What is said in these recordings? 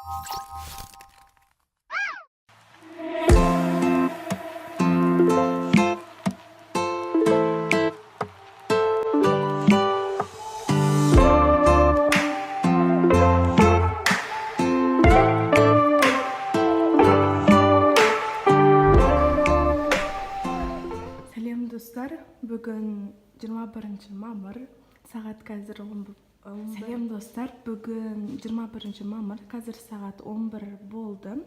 Сәлем, достар! Бүгін 21 мамыр, сағат қазір 11. Сәлем, достар! Бүгін 21 мамыр, қазір сағат 11 болды.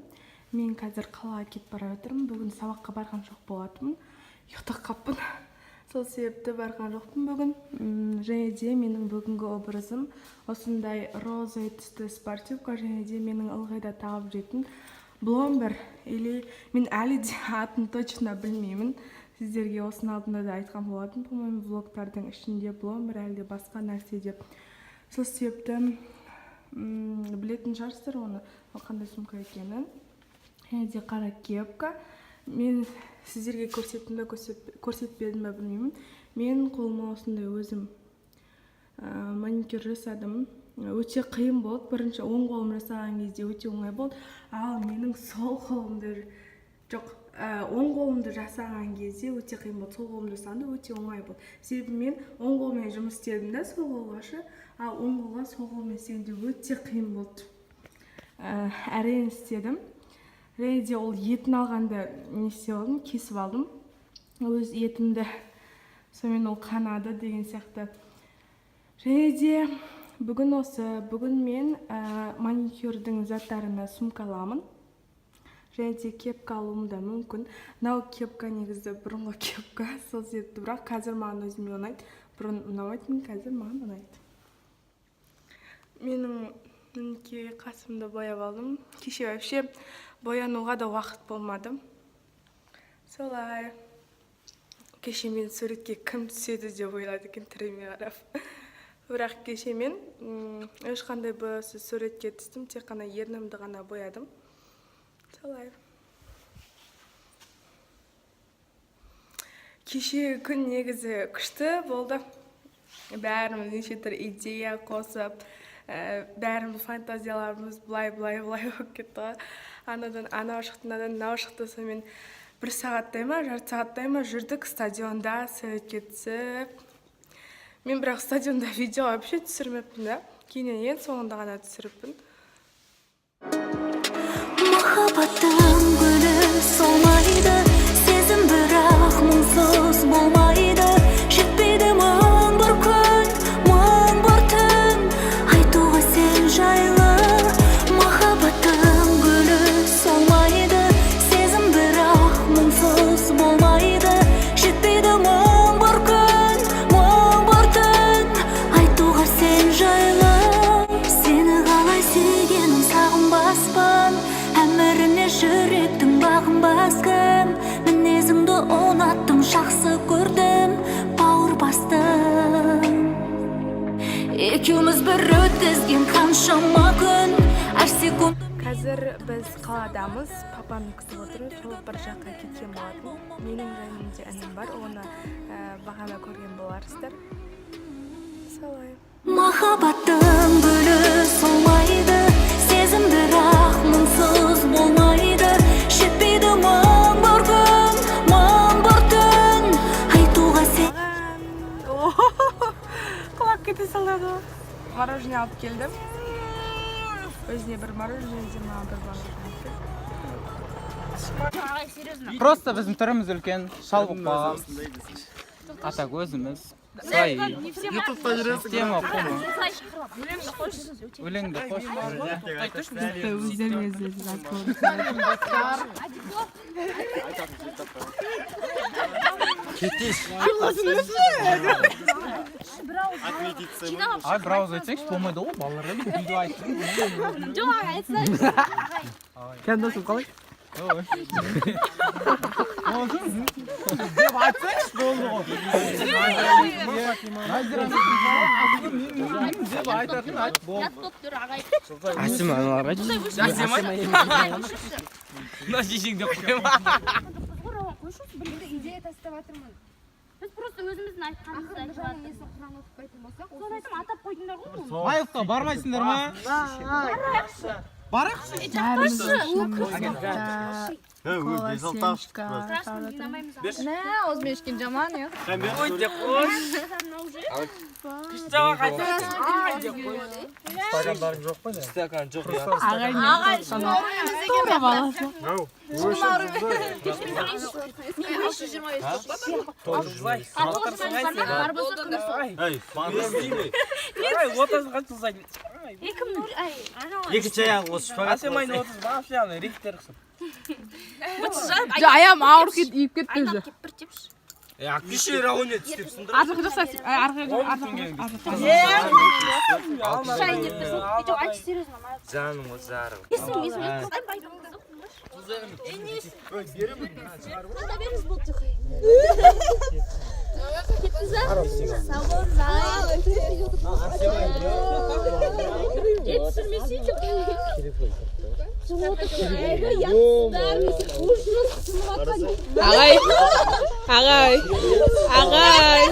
Мен қазір қалаға кетіп бара жатырмын. Бүгін сабаққа барған жоқ болатынмын, ұйықтап қаппын, сол себепті барған жоқпын бүгін. Және де менің бүгінгі образым осындай розовый түсті спортивка және де менің ылғи да тағып жүретін бломбер, или мен әлі де атын точно білмеймін. Сіздерге осының алдында да айтқан болатын, по моему, влогтардың ішінде бломбер әлде басқа нәрсе деп. Сол себепті білетін шығарсыздар оны, ол қандай сумка екенін. Және де қара кепка. Мен сіздерге көрсеттім бе, көрсетпедім бе, білмеймін. Мен қолыма осындай өзім маникюр жасадым. Өте қиын болды. Бірінші оң қолым жасаған кезде өте оңай болды, ал менің сол қолымды, жоқ, оң қолымды жасаған кезде өте қиын болды, сол қолымды жасағанда өте оңай болды. Себебі мен оң қолмен жұмыс істедім да сол қолға ше, ал оң қолға сол қолмен істегенде өте қиын болды. Әрең істедім. Және де ол етін алғанда не істеп алдым, кесіп алдым өз етімді, сонымен ол қанады деген сияқты. Және де бүгін осы, бүгін мен маникюрдің заттарына сумка аламын және де кепка алуым да мүмкін. Мынау кепка негізі бұрынғы кепка, сол себепті, бірақ қазір маған өзіме ұнайды. Бұрын ұнамайтын, қазір маған ұнайды. Менің, мінекей, қасымды бояп алдым. Кеше вообще боянуға да уақыт болмады. Солай, кеше мен суретке кім түседі деп ойлады екен түріме қарап. Бірақ кеше мен ешқандай бояусыз суретке түстім, тек қана ернімді ғана боядым. Солай, кешегі күн негізі күшті болды. Бәріміз неше түрлі идея қосып, бәріміз фантазияларымыз былай, былай, былай болып кетті ғой. Анадан анау шықты, мынадан мынау шықты. Сонымен бір сағаттай ма, жарты сағаттай ма жүрдік стадионда суретке түсіп. Мен бірақ стадионда видео вообще түсірмеппін да, кейіннен, ең соңында ғана түсіріппін. Махаббаттың гүлі солмайды, сезім бірақ мұңсыз болмайды. Жетпейді мың бір күн, мың бір түн айтуға сен жайлы. Махаббаттың гүлі солмайды, сезім бірақ мұңсыз болмайды. Жетпейді мың бір күн, мың бір түн айтуға сен жайлы. Сені қалай сүйгенім сағынбаспын, әміріне жүректің бағынбас кім? Мінезіңді ұнаттым, жақсы көрдім, бауыр бастым. Екеуміз бір өткізген қаншама күн, әр секунд. Қазір біз қаладамыз, папаны күтіп отырмыз. Ол бір жаққа кеткен болатын. Менің жанымда інім бар, оны бағана көрген боларсыздар. Солай. Махаббаттың гүлі солмайды, сезім бірақ мұңсыз болмайды. Жетпейді мың бір күн, мың бір түн айтуға сен. Маған құлап кете салады ғой. Мороженое алып келдім өзіне, бір мороженое де, маған бір мороженое алып келді. Просто біздің түріміз үлкен шал болып қалғанбыз, а так өзіміз свои. Ютубта жүресің. Тема қумы, өлеңді қош. Өздеріңіз. Кетейші. Ай, бір ауыз айтсаңшы, болмайды ғой балаларға, видео айтсын. Жоқ, айтсайшы. Кән, досым, қалай? Деп айтсаңшы, болды ғой. Назира деп айтатын айт, болды. Ұят болып тұр, ағай. Әсем, аналарға айтшы. Мына шешең деп қоямын. Рауан, қойшы, бір Идея тастап жатырмын. Біз просто өзіміздің айтқанымызды Ақыры айтып жанның жатырмыз. несін, құран оқытпайтын болсақ. Соны айтамын, атап қойдыңдар ғой оны. Маевқа бармайсыңдар ма? Бәріміз кола, семечка. Мә, аузымен ішкен жаман, иә. Стакандарың жоқ па не? Стакан жоқ. Ағай мен тура баласы. Бар болса кім? Ай, отызын қанша жыл? Екі мың ай, анау. Екінші аяғы осы шпагат. Асемайын 30 ба, Асемайын рихтер қысып. Жо, аяғым ауырып кетіп, үйіп кетті уже. Айналып кетіп бір тепші. Еще рауне түстеп сындырып. Ар жаққа жақса, ар жаққа, ар жаққа, ар жаққа. Шай не тұрсың. Жоқ, айтшы серьезно. Жаным ғой, зарым. Есім, есім. Ай, байдың қызы. Қанда беріңіз болды жоқ. Кеттіңіз ба? Сау болыңыз. Ет түсірмесейші. Ағай, ағай, ағай.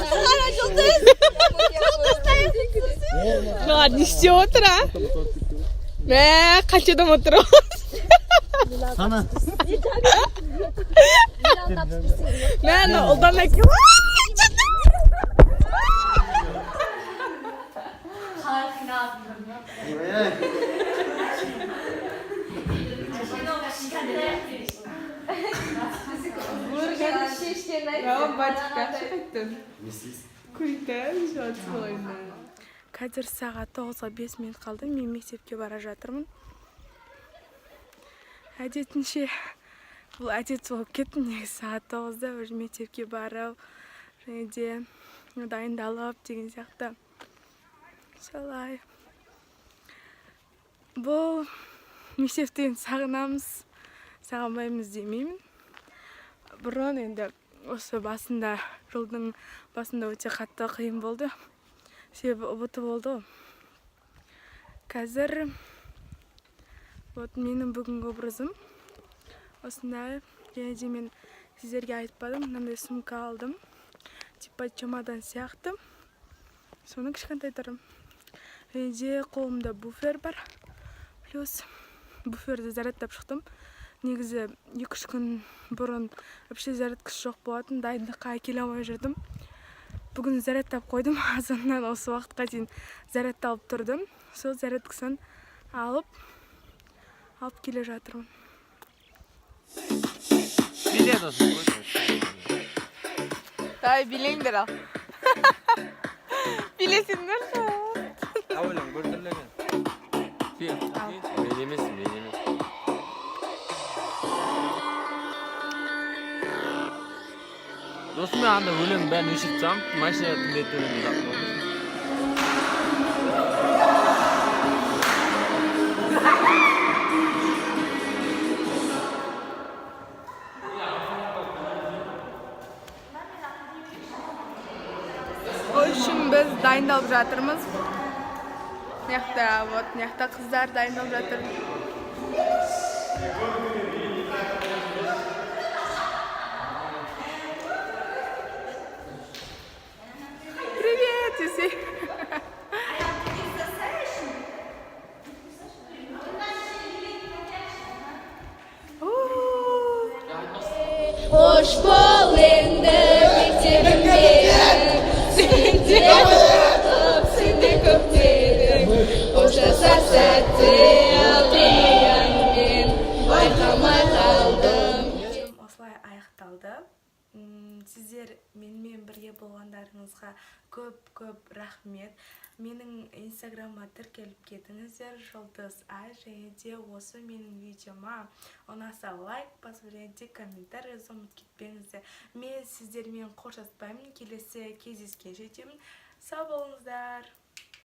Мыналар не істеп отыр, а? Мә, қанша адам отыр? Сана. Мә, ана ұлдан әкел. Қазір сағат 9-ға 5 минут қалды. Мен мектепке бара жатырмын. Әдетінше, бұл әдет болып кетті негізі, сағат 9-да уже мектепке барып және де дайындалып деген сияқты. Солай. Бұл мектепті енді сағынамыз, сағынбаймыз демеймін. Бұрын енді осы басында, жылдың басында өте қатты қиын болды. Себебі ҰБТ болды ғой. Қазір вот менің бүгінгі образым осындай. Және де мен сіздерге айтпадым, мынандай сумка алдым, типа чемодан сияқты, соның кішкентай түрі. Және де қолымда буфер бар, плюс буферді зарядтап шықтым. Негізі 2-3 күн бұрын вообще зарядкасы жоқ болатын, дайындыққа әкеле алмай жүрдім. Бүгін зарядтап қойдым, азаннан осы уақытқа дейін зарядталып тұрдым. Сол зарядкасын алып келе жатырмын. Биле, досым. Давай, билеңдер ал. Билесіңдерші. Әуелің біртүрлі екен. Мен емес, мен емес. Досым, мен анда өлең бәрін өшіріп тастағанмын, машинада тыңдайтын өлеңді тапып. Ол үшін біз дайындалып жатырмыз. Мына жақта, вот, мына жақта қыздар дайындалып жатыр. Привет, десей. У. Қош бол енді, мектебімде. Сен де оқып, сен де көктедің. Қоштасар сәтте алтын мен байқамай қалдым. Видеом осылай аяқталды. Сіздер менімен бірге болғандарыңызға көп көп рахмет. Менің инстаграмыма тіркеліп кетіңіздер, Жұлдыз Ай. Және де осы менің видеома ұнаса, лайк басып және де комментарий жазуды ұмытып кетпеңіздер. Мен сіздермен қоштаспаймын, келесі кездескенше деймін. Сау болыңыздар.